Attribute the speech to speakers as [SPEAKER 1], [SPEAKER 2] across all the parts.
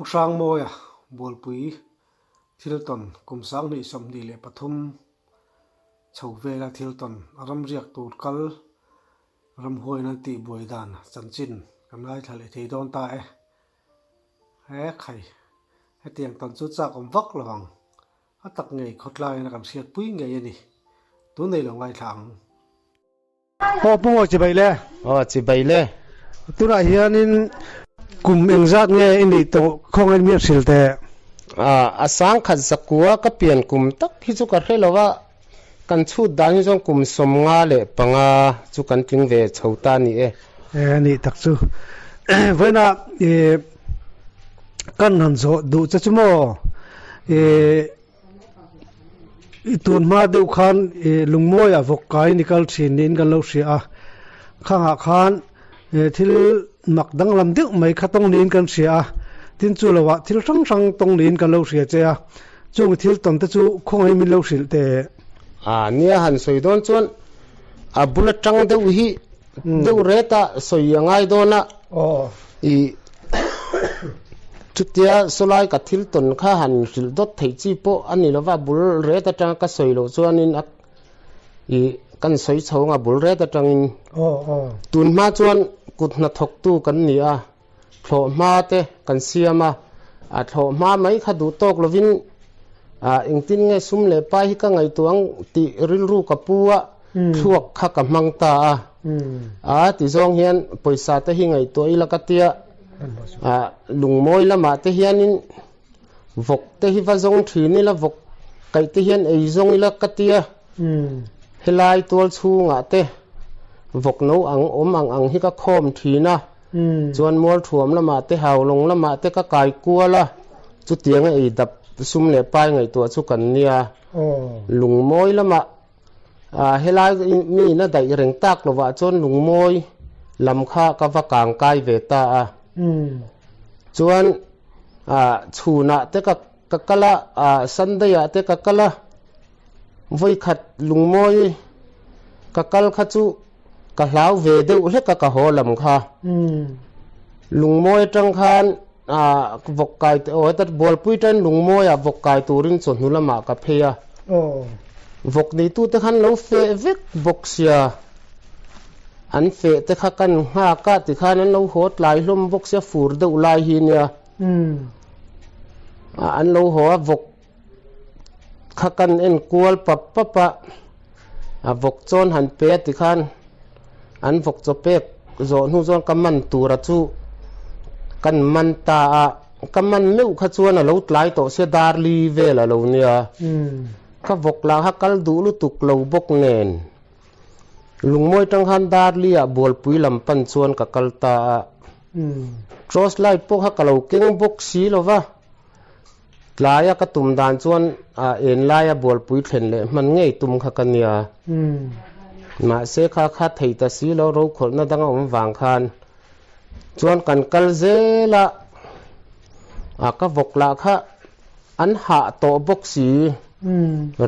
[SPEAKER 1] Pu Hrangmawia Bualpui thiltawn kum 2023 chho vela thiltawn a ramriak tur kal ramhuaiin an tihbuai dan chanchin kan ngaithla leh thei dawn ta e. He khai, hetiang tawn chu chak awm vak lo ang. A tak ngei khawtlaiin a kan hriatpui ngei a ni. Tun nei lo ngaithla ang. Aw Pu Ngawi chibai le.
[SPEAKER 2] Aw chibai le.
[SPEAKER 1] Tunah hianin kum engzat nge i nih tawh khawngaih mi a hrilh teh?
[SPEAKER 2] A sangkhat zakua ka pian kum tak hi chu ka hre lo a, kan chhut dan hi chuan kum 55 chu kan tling ve chho ta a ni e.
[SPEAKER 1] E nih tak chu. Vawiinah kan han zawh duh che chu maw? I tun hma deuh khan lungmawi ah vawk kai ni kal thin niin kan lo hria a, khangah khan thil mak danglam deuh mai kha tawng niin kan hria a, tin chu lo ah thil hrang hrang tawng niin kan lo hria che a, chung thil tawn te chu khawngaih min lo hrilh teh.
[SPEAKER 2] A nia han sawi dawn chuan a bul atang deuh hi deuh ret a sawi a ngai dawn a, i chutia sawlai ka thil tawn kha han hrilh dawt theih chi pawh a ni lova, bul ret atanga ka sawi loh chuanin a i kan sawi chho anga bul ret atangin tun hma chuan kut hnathawktu kan ni a, thlawh hma te kan siam a, a thlawh hma mai kha duh tawk lovin engtin nge sum leh pai hi ka ngaihtuah ang tih rilru ka pu a, thluak kha ka hmang ta a, a ti zawng hian pawisa te hi ngaihtuah ila ka tia, lungmawi lamah te hianin vawk te hi va zawng thin ila, vawk kaih te hian ei zawng ila ka tia, helai tual chhungah te vawk no ang awm ang ang hi ka khawm thin a. Chuan Mualthuam lamah te Haulawng lamah te ka kai kual a, chutianga ei dap sum leh pai ngaihtuah chu kan nia. Lungmawi lamah helai mi ina daih reng tak lovah chuan lungmawi lam kha ka va kang kai ve ta a. Chuan chhunah te ka kal a, Sunday ah te ka kal a, vawikhat lungmawi ka kal kha chu Ka hlau ve deuh hlek a ka haw lam kha. Lungmawi atang khan vawk kai aw heta Bualpui tan lungmawi ah vawk kai turin chawhnu lamah ka phei a. Vawk neitu te khan lo feh vek bawk sia. An feh te kha kan nghak a tikhan an lo haw tlai hlawm bawk sia fur deuh lai hi nia. An lo haw a vawk Kha kan en kual pap pap a, a vawk chawn han pe a tikhan an vawk chaw pek zawh hnu chuan ka man tura chu kan man ta a, ka man meuh kha chuan a lo tlai tawh sia dar li vel a lo nia, ka vawk lah kha kal duh lutuk lo bawk nen lungmawi tang khan dar li ah bualpui lam pan chuan ka kal ta a, torch light pawh kha ka lo keng bawk si lo va. Tlaia ka tum dan chuan en laia bualpui thlen leh hman ngei tum kha ka nia. Mahse kha kha thei ta si lo rokhawlhna dang a awm vang khan chuan kan kal zel a, a ka vawk lah kha an hah tawh bawk si.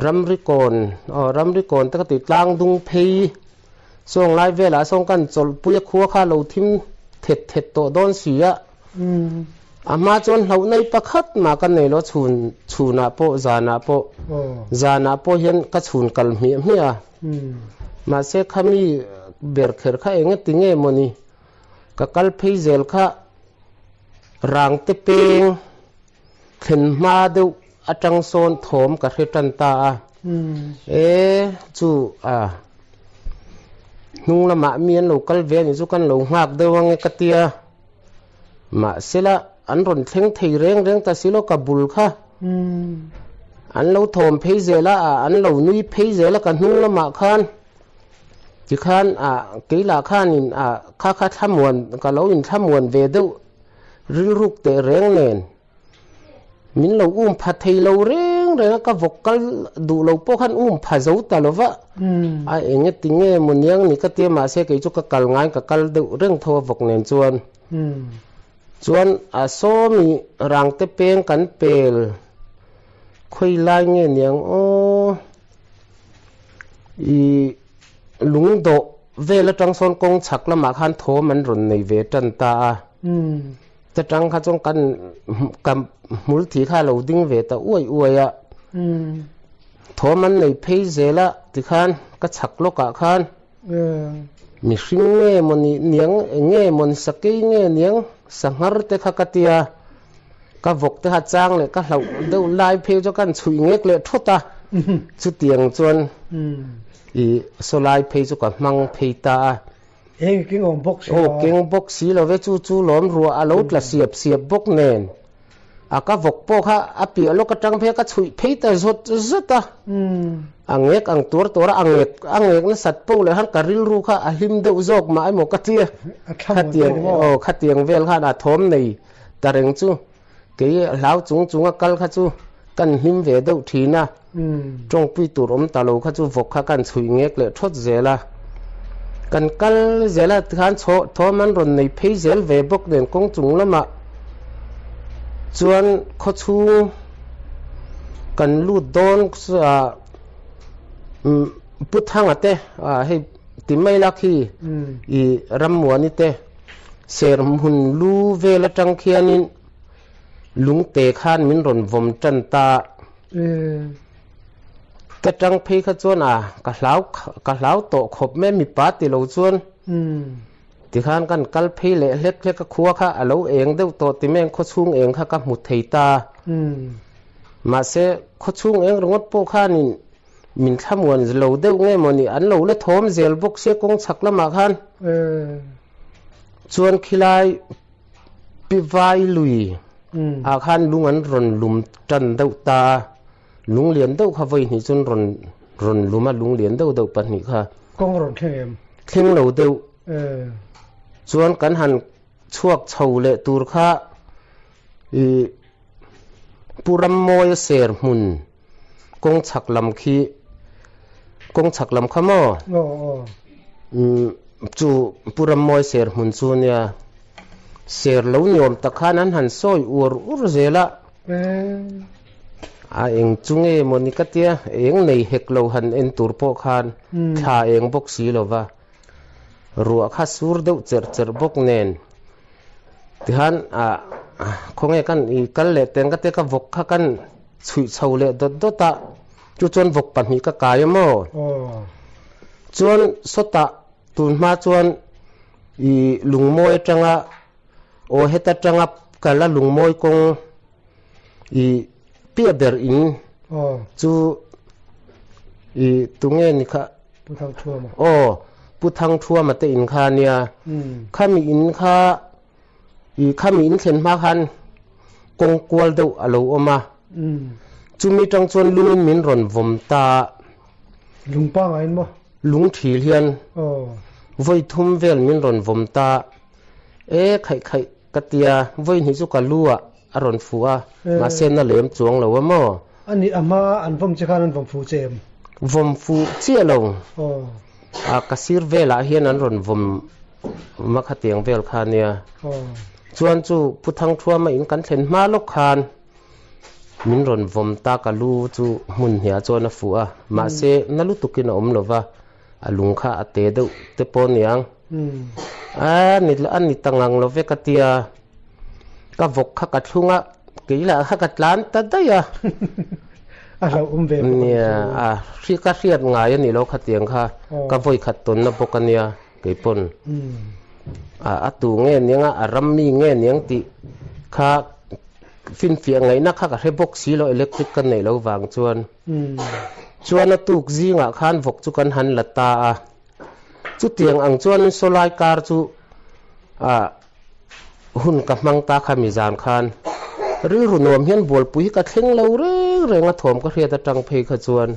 [SPEAKER 2] Ramri kawn, aw ramri kawn te ka ti tlang dung phei sawng lai velah sawn kan chawlhpui a khua kha lo thim thet thet tawh dawn si a. A hma chuan hlauh nei pakhat mah ka nei lo chhun chhunah pawh zanah pawh zanah pawh hian ka chhun kal hmiah hmiah a mahse khami ber kher kha eng ati nge mawni ka kal phei zel kha rang te peng thlen hma deuh atang sawn thawm ka hre tan ta a e chu a hnung lamah mi an lo kal ve a nih chu kan lo nghak deuh ange ka tia. Mahsela an rawn thleng thei reng reng ta si lo ka bul kha. An lo thawm phei zel a, an lo nui phei zel a ka hnung lamah khan tikhan kei lah khanin kha kha thlamuan ka lo inthlamuan ve deuh rilruk teh reng nen. Min lo um pha thei lo reng reng a, ka vawk kal duh lo pawh khan um pha zo ta lo va, a eng e ti nge maw niang ni ka tia mahse kei chu ka kal ngai ka kal deuh reng tho a vawk nen chuan chuan a sawmi rang te peng kan pel khawi lai nge niang aw i lungdawh vel atang sawn kawng chhak lamah khan thawm an rawn nei ve tan ta a. Ta tang kha chuan kan ka hmul thi kha a lo ding ve ta uai uai a. Thawm an nei phei zel a tikhan ka chhak lawkah khan mihring nge maw ni niang eng nge maw ni sakei nge niang sanghar te kha ka tia ka vawk te kha chang leh ka hlauh deuh lai phei chu kan chhuih ngek leh thawt a chutiang chuan i sawlai phei chu ka hmang phei ta a.
[SPEAKER 1] Eng keng awm bawk si lo.
[SPEAKER 2] Aw keng bawk si lo ve chu chu lawm ruah a lo tla siap siap bawk nen a ka vawk pawh kha a piah lawk atang phei a ka chhuih phei ta zawt zawt a. A ngek ang tuar tuar a, a ngek a ngek nasat poh leh khan ka rilru kha a hlim deuh zawk mah emaw ka tia. Khatiang aw khatiang vel khan a thawm nei ta reng chu kei hlau chung chung a kal kha chu kan hlim ve deuh thin a. Tawngpui tur awm ta lo kha chu vawk kha kan chhuih ngek leh thawt zel a. Kan kal zel a tikhan chhaw thawm an rawn nei phei zel ve bawk nen kawng chung lamah chuan khawchhung kan lut dawn Pu Thanga te hei ti mai la khi i Rammuani te serhmun lu vel atang khianin Lungte khan min rawn vawm tan ta. Ka tang phei kha chuan a ka hlau ka hlau tawh khawp mai mipa ti lo chuan tikhan kan kal phei leh hlek hlek a khua kha a lo eng deuh tawh ti mai ang khawchhung eng kha ka hmu thei ta. Mahse khawchhung eng ringawt pawh khanin min thlamuan lo deuh nge mawni an lo la thawm zel bawk sia kawng chhak lamah khan chuan khilai Pi Vai lui ah khan lung an rawn lum tan deuh ta a, lung lian deuh kha vawi hnih chuan rawn rawn lum a, lung lian deuh deuh pahnih kha.
[SPEAKER 1] Kawng rawn thleng em?
[SPEAKER 2] Thleng lo deuh. Chuan kan han chhuak chho leh tur kha ih Pu Rammawia ser hmun kawng chhak lam khi kawng chhak lam kha maw? Umm chu Pu Rammawi ser hmun chu nia ser lo ni awm tak khan an han sawi uar ur zel a, a eng chu nge maw ni ka tia eng nei hek lo han en tur pawh khan thla eng bawk si lo va, ruah kha sur deuh cherh cherh bawk nen. Tihian ah khawnge kan i kal leh teng ka te ka vawk kha kan chhuih chho leh dawt dawt a, chu chuan vawk pahnih ka kai a maw? Chuan sawtah tun hma chuan i lungmawi atanga aw heta tanga kal a lungmawi kawng i piah ber in chu i tunge ni kha
[SPEAKER 1] Pu Thangthuama.
[SPEAKER 2] Aw, Pu Thangthuama te in kha a nia. Khami in kha i khami in thlen hma khan kawng kual deuh a lo awm a. Chumi tang chuan lungin min rawn vawm ta a.
[SPEAKER 1] Lung pangai in maw?
[SPEAKER 2] Lung thil hian vawi thum vel min rawn vawm ta a. E khaih khaih ka tia, vawi hnih chu ka lu ah a rawn fuh a, mahse na lem chuang lo a maw?
[SPEAKER 1] A nih a hma an vawm che khan an vawm fuh che em?
[SPEAKER 2] Vawm fuh chiah lo. A ka sir velah hian an rawn vawm ma khatiang vel kha nia. Chuan chu Pu Thangthuama in kan thlen hma lawk khan min rawn vawm ta ka lu chu hmun hniah chuan a fuh a, mahse na lutukin a awm lo va. A lung kha a te deuh te pawh aniang. A ni a ni ta ngang lo ve ka tia. Ka vawk kha ka thlung a, kei lah kha ka tlan ta daih a.
[SPEAKER 1] A hlauhawm ve bawk a
[SPEAKER 2] nia. A hri ka hriat ngai a ni lo khatiang kha. Ka vawi khat tawnna bawk a nia kei pawn. A a tu nge aniang a, a ram mi nge aniang tih kha finfiah ngaihna kha ka hre bawk si lo electric ka neih loh vang chuan. Chuan a tuk zingah khan vawk chu kan han la ta a, chutiang ang chuan sawlai kar chu ah hun ka hmang ta kha mi zan khan rilru nuam hian bualpui hi ka thleng lo reng reng a thawm ka hriat atang phei kha chuan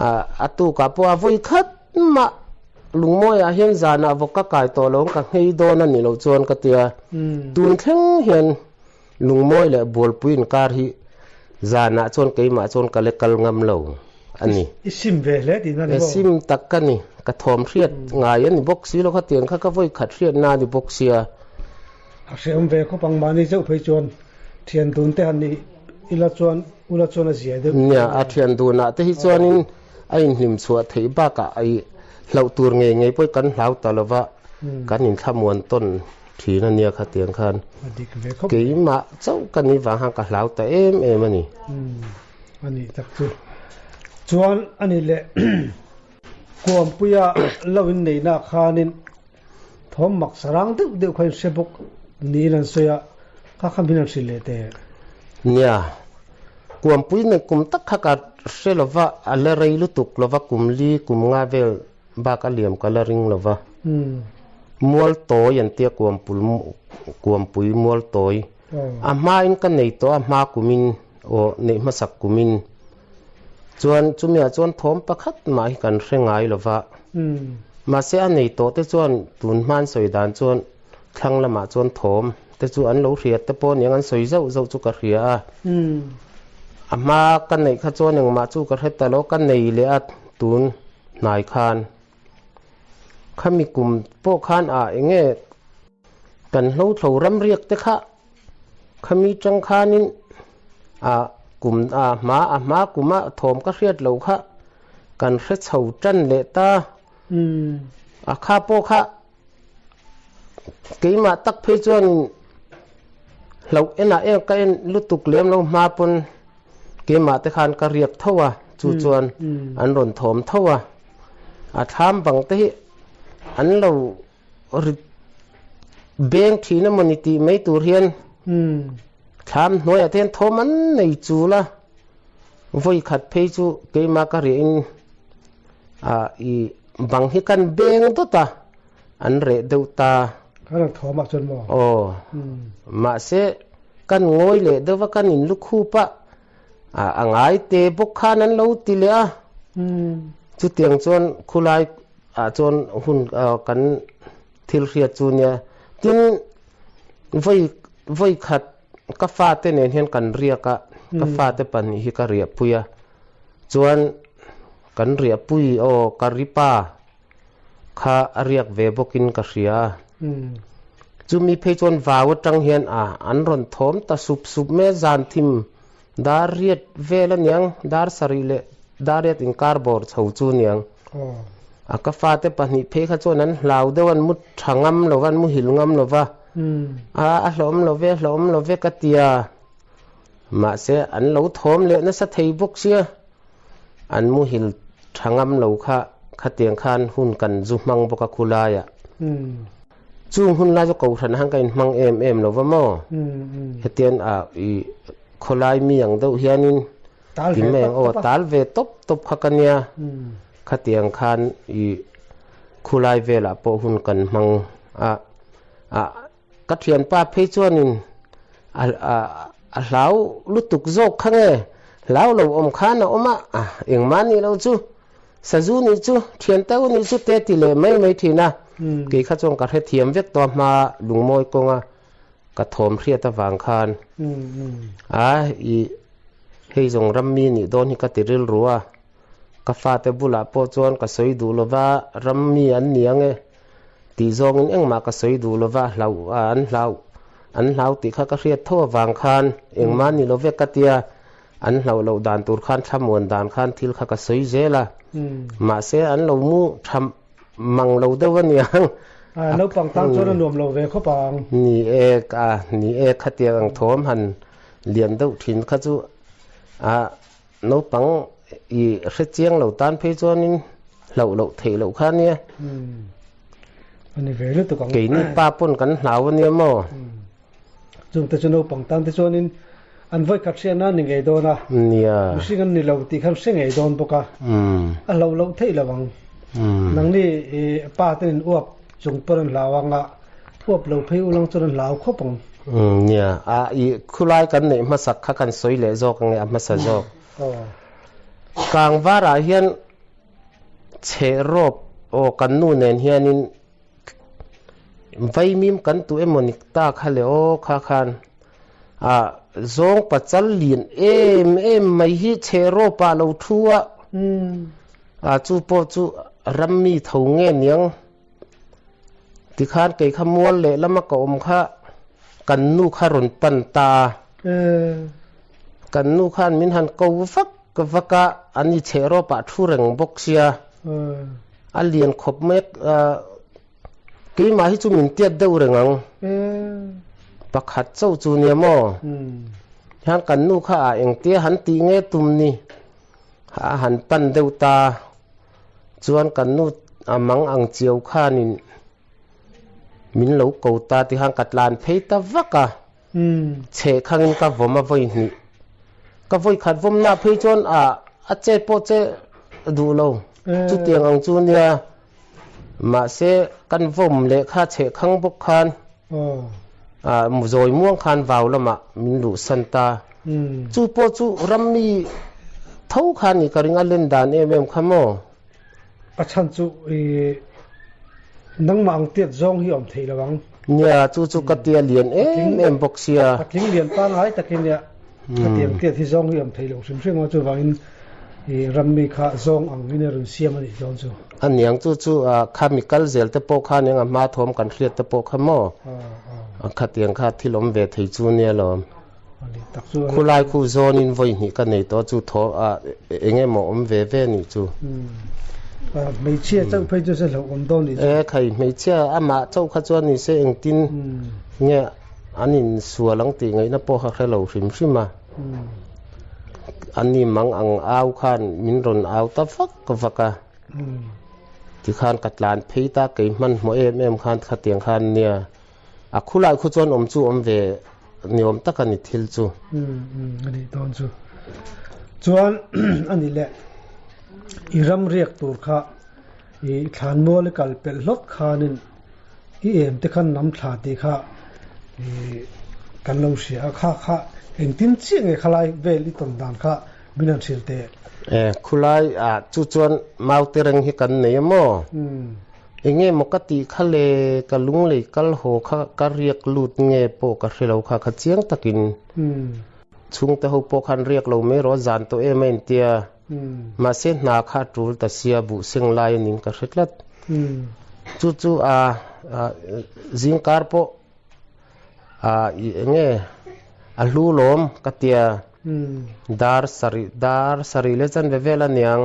[SPEAKER 2] ah a tukah pawh a vawi khat mah lungmawiah hian zanah vawk ka kai tawh lo ang ka nghei dawn a ni loh chuan ka tia tun thleng hian Lungmawi leh Bualpui inkar hi zanah chuan keimah chuan ka le kal ngam lo a ni.
[SPEAKER 1] I sim ve hle tihna ni maw?
[SPEAKER 2] Sim tak ka ni. Ka thawm hriat ngai a ni bawk si lo khatiang kha ka vawi khat hriatna a ni bawk sia.
[SPEAKER 1] A hrehawm ve khawp ang mahni zeuh phei chuan thian dun te han nih ila chuan ula chuan a zia deuh.
[SPEAKER 2] Nia, a thian dunah te hi chuanin a inhlim chhuah theih bakah i hlauh tur ngei ngei pawh kan hlau ta lova kan inthlamuan tawn. thin a nia khatiang khan. Keimah chauh ka nih vang khan ka hlau ta em em a ni.
[SPEAKER 1] A nih tak chu. Chuan a nih leh Kuampuia lo inneihna khanin thawm mak sarang deuh deuh kha in hre bawk niin an sawi a, kha kha min han hrilh leh teh.
[SPEAKER 2] Nia, Kuampui neih kum tak kha ka hre lova, a la rei lutuk lova kum li kum nga vel bak a liam ka la ring lova. Mual tawi an tia Kuampul Kuampui mual tawi. A hmain ka nei tawh a, hma kumin aw neih hmasak kumin. Chuan chumiah chuan thawm pakhat mah hi kan hre ngai lo va. Mahse a nei tawh te chuan tun hman sawi dan chuan thlang lamah chuan thawm te chu an lo hriat te pawh aniang an sawi zauh zauh chu ka hria a. A hma ka neih kha chuan engmah chu ka hre ta lo, ka nei leh a tun hnai khan. Khami kum pawh khan ah enge Kan hlothlo ramriak te kha khami tang khanin a kum a hma a hma kuma thawm ka hriat lo kha kan hre chho tan leh ta. A kha pawh kha keimah tak phei chuanin hloh enah em ka en lutuk lem lo hma pawn keimah te khan ka riak tho a, chu chuan an rawn thawm tho a. A thlam bang te hi an lo Rit beng thin emaw ni tih mai tur hian thlam hnuaiah te hian thawm an nei chul a, vawi khat phei chu keimah ka riahin ah i bang hi kan beng dawt a, an reh deuh ta.
[SPEAKER 1] Kan rawn thawm ah chuan maw?
[SPEAKER 2] Aw, mahse kan ngawi leh deuh va kan in lukhup a, a ngai te bawk khan an lo ti leh a, chutiang chuan khulai ah chuan hun kan thil hriat chu nia. Tin, vawi vawi khat ka fate nen hian kan riak a, ka fate pahnih hi ka riahpui a, chuan kan riahpui aw ka ripa kha a riak ve bawkin ka hria a. Chumi phei chuan vau atang hian a an rawn thawm ta sup sup mai a, zan thim dar riat vel aniang, dar sarih leh dar riat inkar bawr chho chu aniang. A ka fate pahnih phei kha chuan an hlau deuh a, an mu tha ngam lo va, an mu hil ngam lo va, a a hlawm lo ve, a hlawm lo ve ka ti a, mahse an lo thawm leh nasa thei bawk sia. An muhil tha ngam lo kha khatiang khan hun kan zu hmang bawk a khulaiah. Chung hun lai chu kohhran han ka inhmang em em lo va maw? Hetian a i khawlai mi ang deuh hianin ti mai ang aw tal ve tawp tawp kha ka nia. Khatiang khan i khulai velah pawh hun kan hmang a. A Ka thianpa phei chuanin a a hlau lutuk zawk kha nge, hlau lo awm khan a awm a, engmah nih lo chu, sazu nih chu, thian teuh nih chu te ti leh mai mai thin a, kei kha chuan ka hrethiam vek tawh a hma lungmawi kawnga ka thawm hriat avang khan a i hei zawng rammi nih dawn hi ka ti rilru a, ka fate bulah pawh chuan ka sawi duh lova rammi an ni ang e. Tih zawngin engmah ka sawi duh lova hlau a an hlau an hlau tih kha ka hriat tho avang khan engmah ni lo vek ka tia an hlauh loh dan tur khan thlamuan dan khan thil kha ka sawi zel a mahse an lo mu tha mang lo deuh a niang.
[SPEAKER 1] A naupang tan chuan a nuam lo ve khawp ang.
[SPEAKER 2] Ni e a ni e khatiang ang thawm han lian deuh thin kha chu a Naupang i hre chiang lo tan phei chuanin hlauh loh theih loh kha ania.
[SPEAKER 1] A ni ve lutuk ang.
[SPEAKER 2] Keini pa pawn kan hlau ania maw?
[SPEAKER 1] Chungte chu naupang tan te chuanin an vawi khat hriatna a ni ngei dawn a.
[SPEAKER 2] Nia.
[SPEAKER 1] Mihring an ni lo tih khan hre ngei dawn bawk a. A hlauh loh theih lo ang. Nangni i pa ten in uap chung pawn an hlau ang a, uap lo phei ulang chuan an hlau khawp ang.
[SPEAKER 2] Nia, a i khulai kan neih hmasak kha kan sawi leh zawk ange a hmasa zawk. Kangvarah hian chhe rawp aw kan nu nen hianin vaimim kan tuh emaw ni ta kha le aw kha khan a zawng pachal lian em em mai hi chhe rawpah lo thu a. A chu pawh chu rammi tho nge niang tikhan kei kha mual leh lama ka awm kha kan nu kha rawn pan ta a. Kan nu khan min han ko vak vak a, an i chheh rawpah thu reng bawk sia. A lian khawp mai a. Keimah hi chu min tiat deuh reng ang. Pakhat chauh chu nia maw? Hian kan nu kha ah engtia han tih nge tum ni? A han pan deuh ta. Chuan kan nu a mang ang chiau khanin min lo ko ta tikhan ka tlan phei ta vak a. Chheh khangin ka vawm a vawi hnih. Ka vawi khat vawmna phei chuan a a chet pawh che duh lo. Chutiang ang chu nia. Mahse kan vawm leh kha chheh khang bawk khan a zawi muang khan vau lamah min luhsan ta. Chu pawh chu rammi tho kha ni ka ring a len dan em em kha maw?
[SPEAKER 1] A chhan chu i nangmah ang tiat zawng hi a awm theih lo ang.
[SPEAKER 2] Nia, chu chu ka tia lian em em bawk sia.
[SPEAKER 1] Patling lian pangngai takin nia ka tiang tiat hi zawng hi a awm theih lo hrim hrim a, chuvangin i rammi kha zawng ang in a rawn siam a nih dawn chu.
[SPEAKER 2] A niang chu chu kha mi kal zel te pawh kha eng a hma thawm kan hriat te pawh kha maw? Khatiang kha thil awm ve thei chu nia lawm. Khulai khu zawnin vawi hnih ka nei tawh chu thaw a eng emaw awm ve ve nih chu.
[SPEAKER 1] Hmeichhia chauh phei chu se hlauh awm dawn nih
[SPEAKER 2] chu. E khai hmeichhia amah chauh kha chuan ni se engtin nge an insual ang tih ngaihna pawh kha hre lo hrim hrim a. An ni mang ang au khan min rawn au ta vak vak a. Tikhan ka tlan phei ta kei hmanhmawh em em khan khatiang khan nia. A khulai khu chuan awm chu awm ve ni awm tak a ni thil chu.
[SPEAKER 1] Umm a nih dawn chu. Chuan a nih leh i ram riak tur kha i thlanmual i kal pelh hlawt khanin i em te khan nam thla tih kha i kan lo hria a, kha kha engtin chiah nge khalai vel i tawn dan kha min han hrilh teh.
[SPEAKER 2] E khulai ah chu chuan mautereng hi kan nei a maw? Enge maw ka tih kha le, ka lunglei kal haw kha ka riak lut nge pawh ka hre lo kha kha chiang takin chhungte ho pawh khan riak lo mai rawh zan tawh em a intia. Mahse hna kha a tul ta sia buh seng lai a ning ka hre tlat. Chu chu a zingkar pawh a enge a hlu lawm ka tia dar sarih dar sarih leh chanve vel a niang.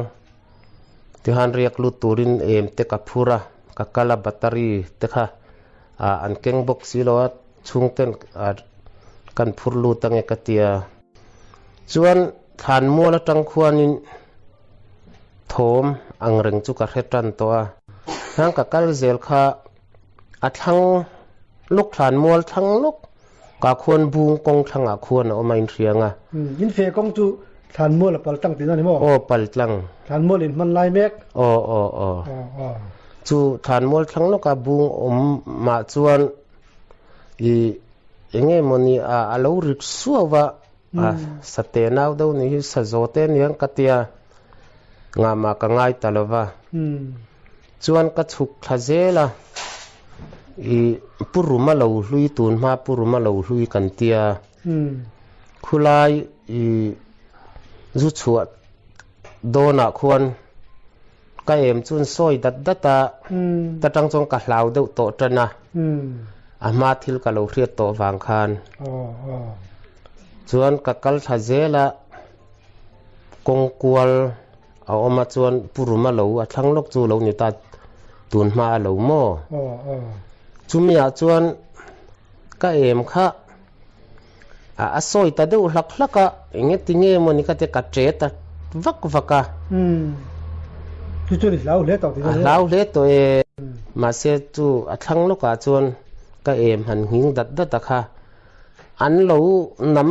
[SPEAKER 2] Tihan riak lut turin em te ka phur a, ka kal a battery te kha ah an keng bawk si lo a, chhungten ah kan phur lut ange ka tia. Chuan thlanmual atang khuanin thawm ang reng chu ka hre tan tawh a, hang ka kal zel kha a thlang lawk thlanmual thlang lawk Ka khuan bung kawng thlangah khuan a awm a inhriang a.
[SPEAKER 1] In feh kawng chu Thlanmual a pal tlang tihna a ni maw?
[SPEAKER 2] Aw, pal tlang.
[SPEAKER 1] Thlanmual in hman lai mek?
[SPEAKER 2] Aw, aw, aw.
[SPEAKER 1] Aw, aw.
[SPEAKER 2] Chu Thlanmual thlang lawka bung awm mah chuan i eng nge mawni a a lo rik suau va, a sate nau deuh ni hi sazaw te aniang ka tia, ngahmah ka ngai ta lo va. Chuan ka chhuk thla zel a, i Pu Ruma lo hlui tun hma Pu Ruma lo hlui kan tia, khulai i zu chhuah dawnah khuan ka em chuan sawi dat dat a, ta tang chuan ka hlau deuh tawh tan a, a hma thil ka lo hriat tawh vang khan. Chuan ka kal thla zel a, kawng kual A awm a chuan Pu Ruma lo a thlang lawk chu lo ni ta tun hma a lo maw? Chumi ah chuan ka em kha a a sawi ta deuh hlak hlak a, enge ti nge maw ni ka ti ka che ta vak vak a.
[SPEAKER 1] Chu chuan i hlau hle tawh tihna
[SPEAKER 2] A hlau hle tawh e. Mahse chu a thlang lawk ah chuan ka em han nghing dat dat a kha. An lo nam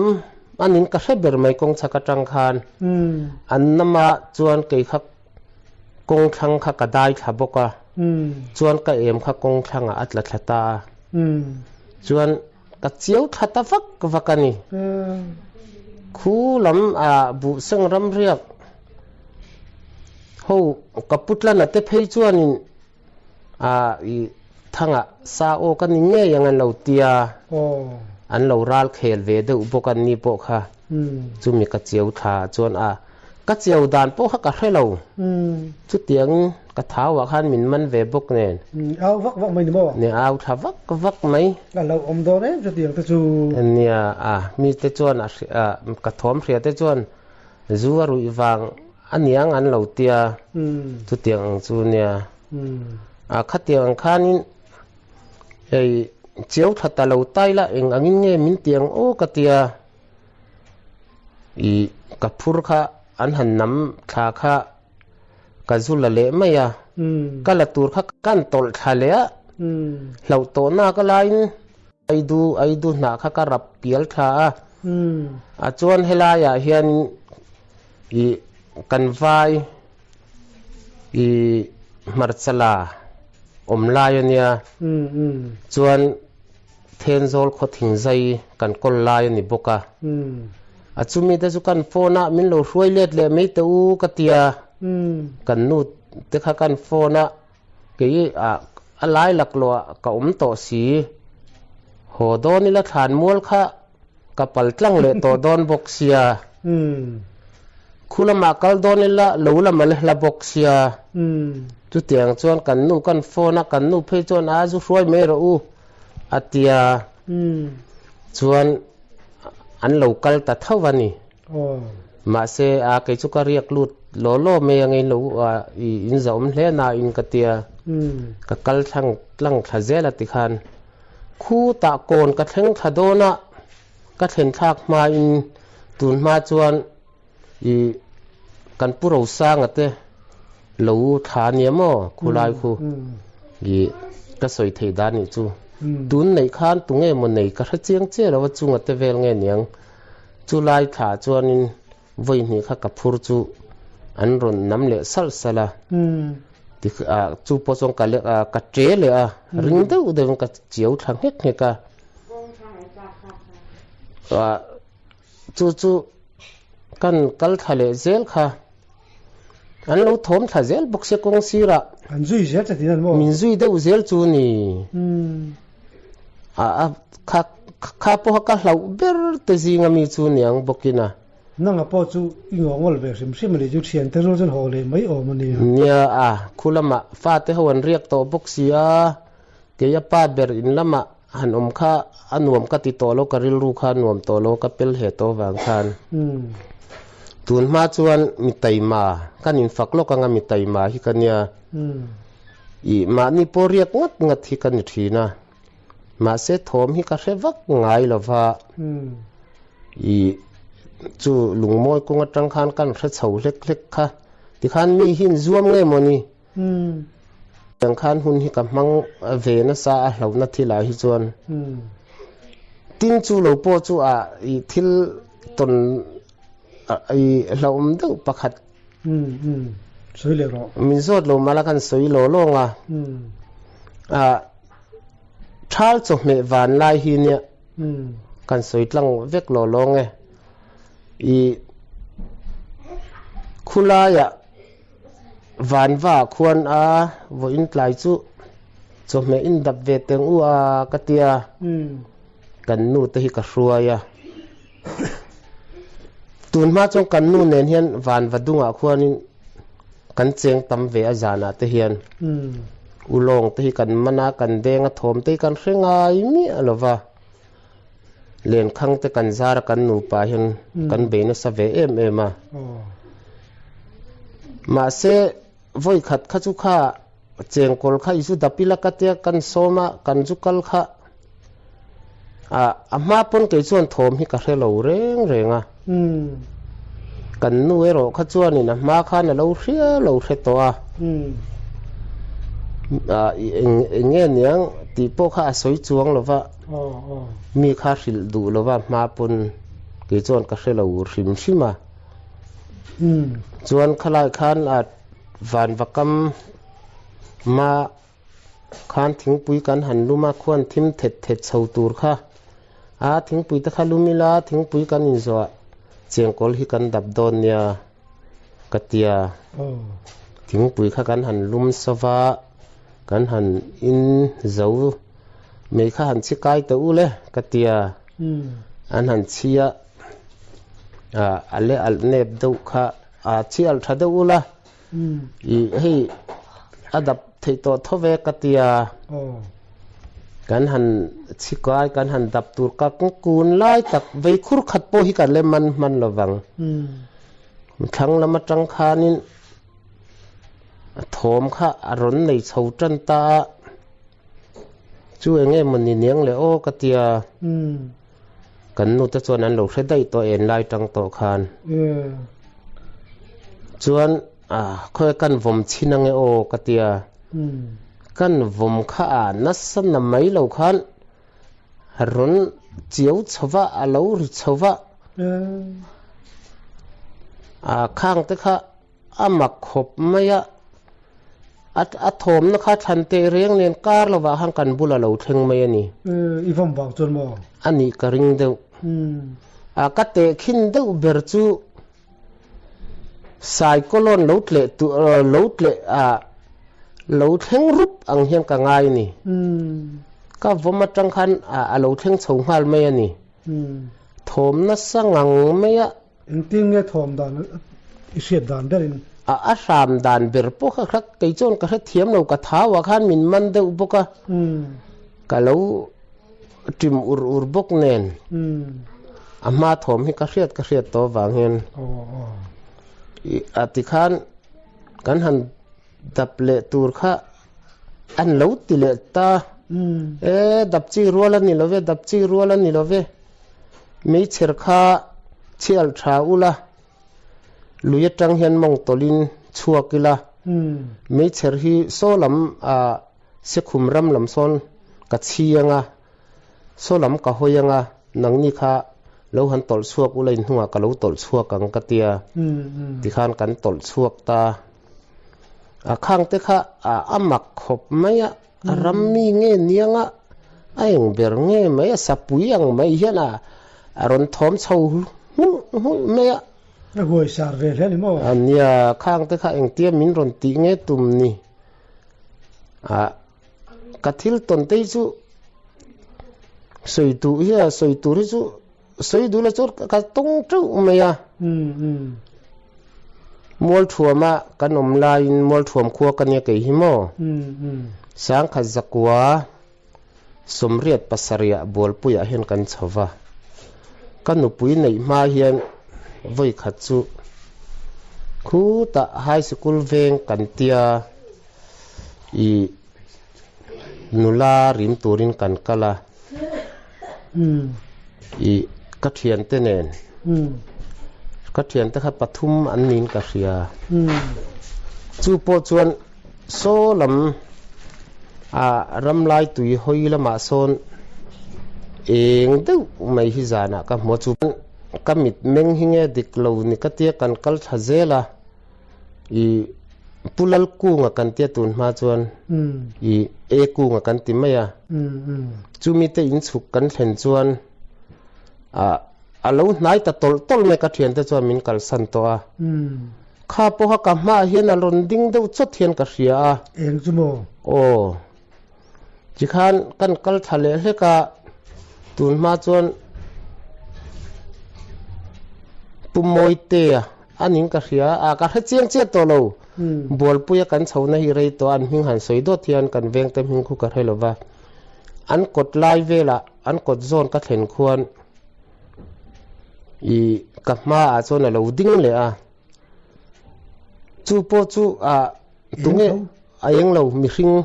[SPEAKER 2] anin ka hre ber mai kawng chhak atang khan an nama chuan kei kha kawng thlang kha ka dai thla bawk a, chuan ka em kha kawng thlangah a tla thla ta a, chuan ka chiau thla ta vak vak a ni. Khu lam ah buhseng ramriak ho ka putlana te phei chuanin A i thangah sa aw ka ni ngei ang an lo tia, an lo ral khel ve deuh bawk an ni pawh kha. Chumi ka chiau thla chuan a ka chiau dan pawh kha ka hre lo. Chutiang ka thauah khan min man ve bawk nen.
[SPEAKER 1] Au vak vak mai ni maw?
[SPEAKER 2] Nia au thla vak vak mai.
[SPEAKER 1] A lo awm dawn em chutiang te chu.
[SPEAKER 2] Nia a mite chuan a ka thawm hria te chuan Zu a ruih vang a niang an lo tia, chutiang ang chu nia. A khatiang ang khanin Hei chiau tha ta lo tai la eng angin nge min ti ang aw ka tia i ka phur kha an han nam thla kha ka zu la leh mai a, ka la tur kha kan tawlh thla leh a, hlauh tawh nak a laiin Aidu Aidu hnah kha ka rap pial thla a, a chuan helaiah hian i kan vai i hmarcha la awm lai a nia, chuan Thenzawl khaw thingzai kan kawl lai a ni bawk a, a chumi te chu kan phone a min lo hruai let leh mai teh u ka tia, kan nu te kha kan phone a kei a lai laklawh ah ka awm tawh si, haw dawn ila thlan mual kha ka pal tlang leh tawh dawn bawk sia, khu lamah kal dawn ila lo lam a la hla bawk sia, chutiang chuan kan nu kan phone a, kan nu phei chuan a zu hruai mai rawh u a tia, chuan an lo kal ta tho a ni. Mahse a kei chu ka riak lut law law mai ang in lo i in zahawm hle na in ka tia, ka kal thlang tlang thla zel a tikhan. Khutah kawn ka thleng thla dawn a, ka thlen thlak hmain tun hma chuan i kan pu Rosanga te lo thla nia maw khulai khu i ka sawi thei dan nih chu. Tun neih khan tunge maw nei ka hre chiang chiah lo a chunga te vel nge niang. Chulai thla chuanin vawi hnih kha ka phur chu an rawn nam leh salh salh a, chu pawh chuan ka ka ṭe leh a, ring deuh deuhin ka chiau thla nghek nghek a, chu chu kan kal thla leh zel kha an lo thawm thla zel bawk sia kawng sirah.
[SPEAKER 1] An zui zel che tih an maw?
[SPEAKER 2] Min zui deuh zel chu ni. A kha kha pawha ka hlauh ber te zinga mi chu niang bawkin a.
[SPEAKER 1] Nanga pawh chu i ngawngawl ve hrim hrim a nih chu thian te rual chuan haw leh mai awm a nia.
[SPEAKER 2] Nia a, khu lamah fate ho an riak tawh bawk si a, kei a pa ber in lamah han awm kha a nuam ka ti tawh lo, ka rilru kha a nuam tawh lo, ka pel he tawh vang khan. Tun hma chuan mi taima, kan infak lawk anga mi taima hi ka nia. I mahni pawh riak ngat ngat hi ka ni thin a, mahse thawm hi ka hre vak ngai lo va, i chu lungmawi kawng atang khan kan hre chho hlek hlek kha, tikhan mi hi in zuam nge maw ni? Tiang khan hun hi ka hmang ve nasa a hlauhna thilah hi chuan tin chu lo pawh chu a i thil tawn i hlauhawm deuh pakhat
[SPEAKER 1] Sawi leh rawh.
[SPEAKER 2] Min zawt lo mah la kan sawi law lawng a. Ah thal chawhmeh van lai hi nia kan sawi tlang vek law lawng e. I khulaiah vanva khuan a vawiin tlai chu chawhmeh in dap ve teng u a ka tia kan nu te hi ka hruai a. Tun hma chuan kan nu nen hian van va dungah khuanin kan cheng tam ve a zanah te hian ulawng te hi kan man a, kan deng a, thawm te hi kan hre ngai miah lo va, lenkhang te kan zar a kan nupa hian kan bei nasa ve em em a. Mahse vawi khat kha chu kha Chengkawl kha i zu dap ila ka tia kan sawm a, kan zu kal kha a hma pawn kei chuan thawm hi ka hre lo reng reng a. Kan nu erawh kha chuanin a hma khan a lo hria lo hre tawh a, eng eng nge niang tih pawh kha a sawi chuang lo va, mi kha hrilh duh lo va hma pawn kei chuan ka hre lo hrim hrim a. Chuan khalai khan a. Vanvakam ma khan thingpui kan han lum a, khuan thim thet thet chho tur kha a thingpui te kha lum ila thingpui kan inzawh chengkawl hi kan dap dawn nia ka tia. Thingpui kha kan han lum sova kan han in zo mei kha han chhi kai teh u le ka tia. An han chhi a, a le alh nep deuh kha. A chial tha deuh ula i hei a dap theih tawh tho ve ka tia kan han chhikai kan han dap tur ka kun lai tak vei khur khat pawh hi kan le man hman lovang thlang lam atang khanin a thawm kha a rawn nei chho tan ta a. Chu eng nge maw ni niang le aw ka tia. Kan nu te chuan an lo hre daih tawh en lai tang tawh khan. Chuan khawi kan vawm chhin ange aw ka tia. Kan vawm kha a nasa na mai lo khan rawn chiau chho va, a lo ri chho va. Khang te kha A mak khawp mai a, a thawmna kha thlan teh reng nen kar lovah khan kan bula lo thleng mai a ni.
[SPEAKER 1] I vawm vang chuan maw?
[SPEAKER 2] A nih ka ring deuh. A ka tehkhin deuh ber chu Saikawlawn lo tleh tu lo tleh a lo thleng rup ang hian ka ngai a ni. Ka vawm atang khan a lo thleng chho nghal mai a ni. Thawm nasa ngang mai a.
[SPEAKER 1] Engtin nge thawm dan i hriat dan berin?
[SPEAKER 2] A a hram dan ber pawh kha kha kei chuan ka hrethiam lo, ka thau ah khan min man deuh bawk a, ka lo ṭim ur ur bawk nen a hma thawm hi ka hriat ka hriat tawh avang hian a tikhan kan han dap leh tur kha an lo ti leh ta, e dap chi rual a ni lo ve, dap chi rual a ni lo ve. Meichher kha chhial tha ula, lui atang hian mawng tawlhin chhuak ila, meichher hi saw lam ah Sekhum ram lam sawn ka chhi anga, saw lam ka hawi anga, nangni kha lo han tawlh chhuak ula inhnungah ka lo tawlh chhuak ang ka tia, tikhan kan tawlh chhuak ta. A khangte kha a mak khawp mai a. A ram mi nge nianga a eng ber nge mai a sapui ang mai hian a a rawn thawm chho nghulh nghulh mai a.
[SPEAKER 1] A huai sar ve hle a ni maw?
[SPEAKER 2] A nia, khang te kha engtia min rawn tih nge tum ni? A ka thil tawn te hi chu sawi duh hi a sawi tur hi chu sawi duh la chuan ka tawng teuh mai a. Mualthuama kan awm laiin Mualthuam khua ka nia kei hi maw? Sangkhat zakua sawmriat pasarihah Bualpuiah hian kan chho va. Ka nupui neih hma hian vawi khat chu khutah high sikul veng kan tia i nula rim turin kan kal a, i ka thiante nen, ka thiante kha pathum an niin ka hria. Chu pawh chuan saw lam a ramlai tui hawi lamah sawn eng deuh mai hi zanah ka hmu a, chu ka mit meng hi nge dik lo ni ka tia kan kal thla zel a. I Pu Lalkunga kan tia tun hma chuan i E Kunga kan ti mai a. Chumi te inchhuk kan thlen chuan a lo hnai ta tawlh tawlh mai ka thiante chuan min kalsan tawh a. Kha pawha ka hmaah hian a rawn ding deuh chawt hian ka hria a.
[SPEAKER 1] Eng chu maw?
[SPEAKER 2] Aw. Tikhan kan kal thla leh hlek a, tun hma chuan Pu Mawitea a ning ka hria a, ka hre chiang chiah tawh lo. Bualpuia kan chhohna hi rei tawh a, an hming han sawi dawt hian kan vengte hming khu ka hre lo va. An kawt lai velah an kawt zawn ka thlen khuan i ka hmaah chuan a lo ding leh a. Chu pawh chu a tunge a eng lo mihring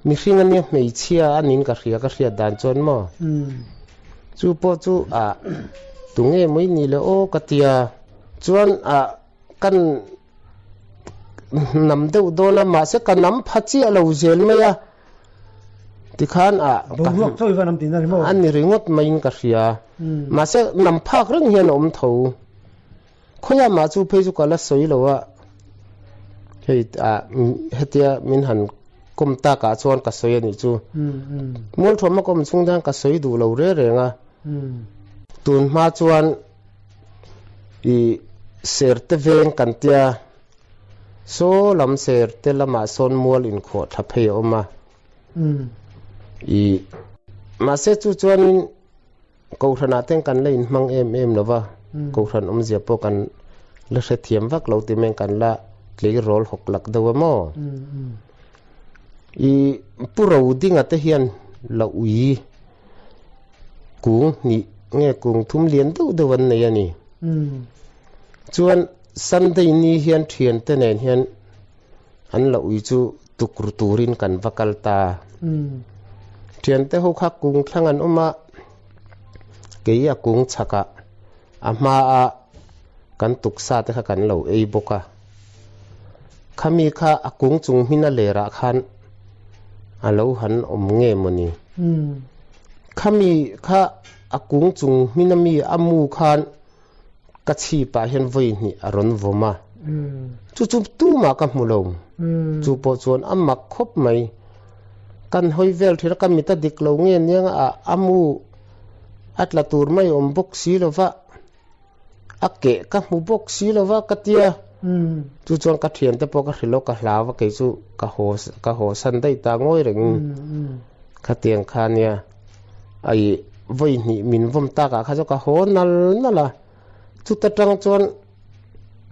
[SPEAKER 2] mihring ania hmeichhia a nin ka hria ka hriat dan chuan maw chu pawh chu a tunge mai ni le aw ka tia chuan a kan nam deuh dawn a mahse ka nam pha chiah lo zel mai a tikhan a
[SPEAKER 1] boruak chawi va nam tihna a ni maw
[SPEAKER 2] a ni ringawt maiin ka hria mahse nam phak reng hian a awm tho. Khawiah mah chu phei chu ka la sawi lo a, hei ah hetia min han kawm takah chuan ka sawi a nih chu. Mualthuam a kawm chhung hian ka sawi duh lo reng reng a, tun hma chuan i serte veng kan tia, saw lam serte lamah sawn mual inkhawh thla phei a awm a, i mahse chu chuanin Kohhranah ten kan la inhmang em em lo va, Kohhran awmzia pawh kan la hrethiam vak lo ti mai kan la tleirawl hawk lak deuh a maw? I Pu Rodinga te hian la ui kung hnih nge kung thum lian deuh deuh an nei a ni. Chuan Sunday ni hian thiante nen hian an la ui chu tukru turin kan va kal ta. Thiante ho kha kung thlang an awm a, kei a kung chhakah a hmaa kan tuksa te kha kan lo ei bawk a. Khami kha a kung chung hmin a lerah khan a lo han awm nge mawni? Khami kha a kung chung hmin ami a mu khan ka chhipah hian vawi hnih a rawn vawm a, chu chu tumah ka hmu lo. Chu pawh chuan a mak khawp mai. Kan hawi vel thin a, ka mit a dik lo nge nia a a mu a tla tur mai awm bawk si lo va, a keh ka hmu bawk si lo va ka tia. Chu chuan ka thiante pawh ka hrilh a, ka hlau a, kei chu ka haw ka haw san daih ta ngawi rengin khatiang kha nia. Ai vawi hnih min vawm takah kha chu ka haw nal nal a, chuta tang chuan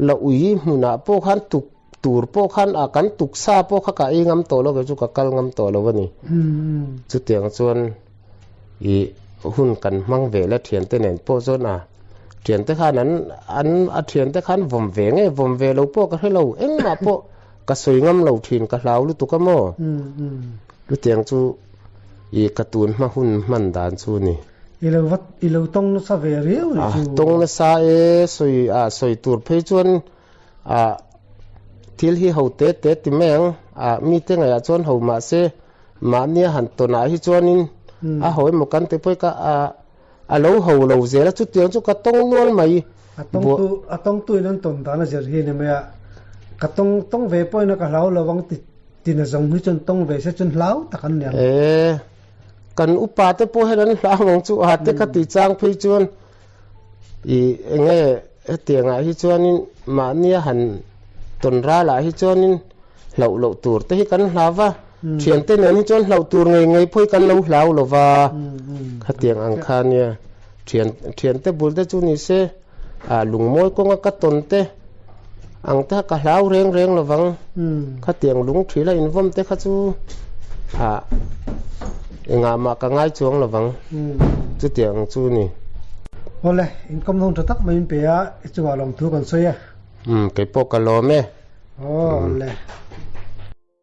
[SPEAKER 2] la ui hmunah pawh khan tuk tur pawh khan a kan tuk sa pawh kha ka ei ngam tawh lo kei chu ka kal ngam tawh lo a ni. Chutiang chuan i hun kan hmang ve la thiante nen pawh chuan a thiante khan an an a thiante khan vawm ve nge vawm ve lo pawh ka hre lo engmah pawh ka sawi ngam lo thin ka hlau lutuk a maw. Chutiang chu i ka tun hma hun hman dan chu ni.
[SPEAKER 1] I lo va i lo tawng nasa ve riau ni chu.
[SPEAKER 2] Tawng nasa e, sawi a sawi tur phei chuan a thil hi ho te te ti mai ang a mite ngaihah chuan ho mahse mahnia han tawnah hi chuanin a ho emaw kan ti pawh ka a a lo ho lo zel a chutiang chu ka tawng nual mai.
[SPEAKER 1] A tawngtu a tawngtuin an tawn dan a zir hi a ni mai a, ka tawng tawng ve pawhin a ka hlau lo ang ti Tina zawng hi chuan tawng ve se chuan hlau tak an ni ang.
[SPEAKER 2] E, kan upa te pawh hian an hlau ang chu a te ka ti chang phei chuan i enge hetiangah hi chuanin mahnia han tawn ralah hi chuanin hlauh loh tur te hi kan hlau va, thiante nen hi chuan hlauh tur ngei ngei pawh hi kan lo hlau lo va, khatiang ang kha nia thian thiante bul te chu ni se a lungmawi kawnga ka tawn te ang te kha ka hlau reng reng lo vang khatiang lung thila invawm te kha chu a engah mah ka ngai chuang lo vang chutiang chu ni.
[SPEAKER 1] Awle, inkawm hnawng tha tak mai in pe a, i chungah lawmthu kan sawi e.
[SPEAKER 2] Umm, keipawh ka lawm e.
[SPEAKER 1] Awle.